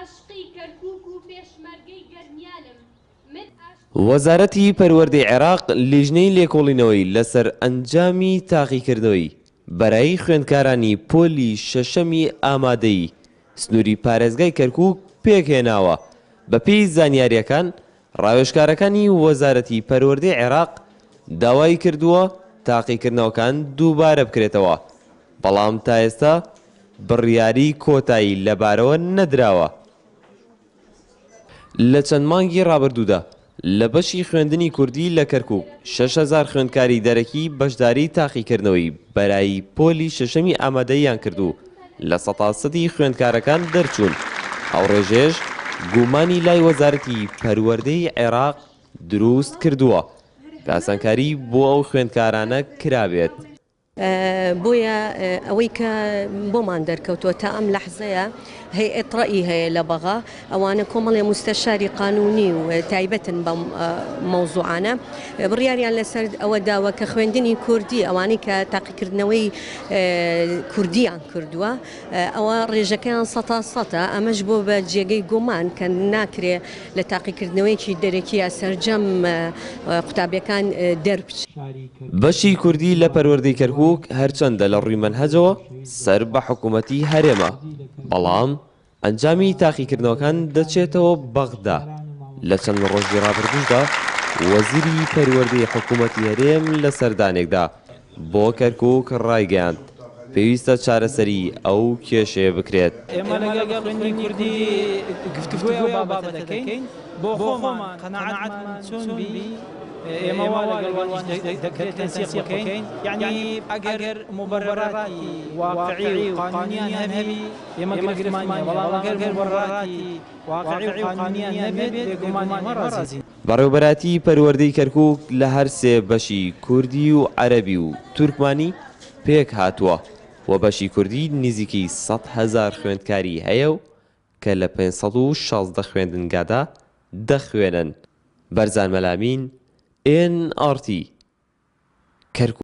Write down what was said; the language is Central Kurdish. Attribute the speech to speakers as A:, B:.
A: ئاشقی کەرکوک و پێشمەرگەی گەرمیانم من ئاشقی.
B: وەزارەتی پەروەردەی عێراق لیژنەی لێکۆڵینەوەی لەسەر ئەنجامی تاقیکردنەوەی بەرایی خوێندکارانی پۆلی شەشەمی ئامادەیی سنووری پارێزگای کەرکووک پێکهێناوە، بەپێی زانیارییەکان ڕاوێژکارەکانی وەزارەتی پەروەردەی عێراق داوای کردووە تاقیکردنەوەکان دووبارە بکرێتەوە، بەڵام تا ئێستا بڕیاری کۆتایی لەبارەوە نەدراوە. لە چەند مانگی ڕابردوودا لە بەشی خوێندنی کوردی لە کەرکووک 6000 خوێندکاری دەرەکی بەشداری تاقیکردنەوەی بەرایی پۆلی شەشەمی ئامادەییان کرد و لە سەتا سەدی خوێندکارەکان دەرچوون، ئەو ڕێژەیەش گومانی لای وەزارەتی پەروەردەی عێراق دروست کردووە کە ئاسانکاری بۆ ئەو خوێندکارانە کرابێت.
C: بۆیە ئەوەی کە بۆمان دەرکەوتووە تا ئەم لەحزەیە هەیئەت ڕەئی هەیە لە بەغا، ئەوانە کۆمەڵێ موستەشاری قانوونی و تایبەتن بەم مەوزوعانە، بڕیاریان لەسەر ئەوە داوە کە خوێندنی کوردی ئەوانەی کە تاقیکردنەوەی کوردیان کردووە ئەوە ڕێژەکەیان سەتا سەتە، ئەمەش بۆ بە جێگەی گومان کە ناکرێ لە تاقیکردنەوەیەکی دەرەکییا سەرجەم قوتابیەکان دەربچن.
B: بەشی کوردی لە پەروەردەی کەرکوک هەرچەندە لە ڕووی مەنهەجەوە سەر بە حکومەتی هەرێمە، بەڵام ئەنجامی تاقیکردنەوەکان دەچێتەوە بەغدا، لە چەند ڕۆژی ڕابردووشدا وەزیری پەروەردەی حکومەتی هەرێم لە سەردانێکدا بۆ کەرکوک ڕایگەیاند، پێویستە چارەسەری ئەو کێشەیە بکرێت.
D: ئێمە لەگەڵ خوێندنی کوردی گفتوگۆی ئەو بابەتە دەکەین، بۆ خۆمان قەناعەتمان چۆن بی ئێمە وا لەگەڵ وانیش دەکرێت تەنسیق بکەین، یەعنی ئەگەر موبەرەراتی واقعی و قانونیان هەبی ئێمە گرفتمان نییە، بەڵام ئەگەر موبەرەراتی واقعی و قانونیان نەبێت بێگومان ئێمە ڕازین.
B: بەڕێوەبەرایەتی پەروەردەی کەرکوک لە هەر سێ بەشی کوردی و عەرەبی و تورکمانی پێکهاتووە و بەشی کوردی نزیکەی 100,000 خوێندکاری هەیە و کە لە 516 خوێندنگادا دەخوێنن. بەرزان مەلامین، ئێن ئاڕ تی، کەرکوک.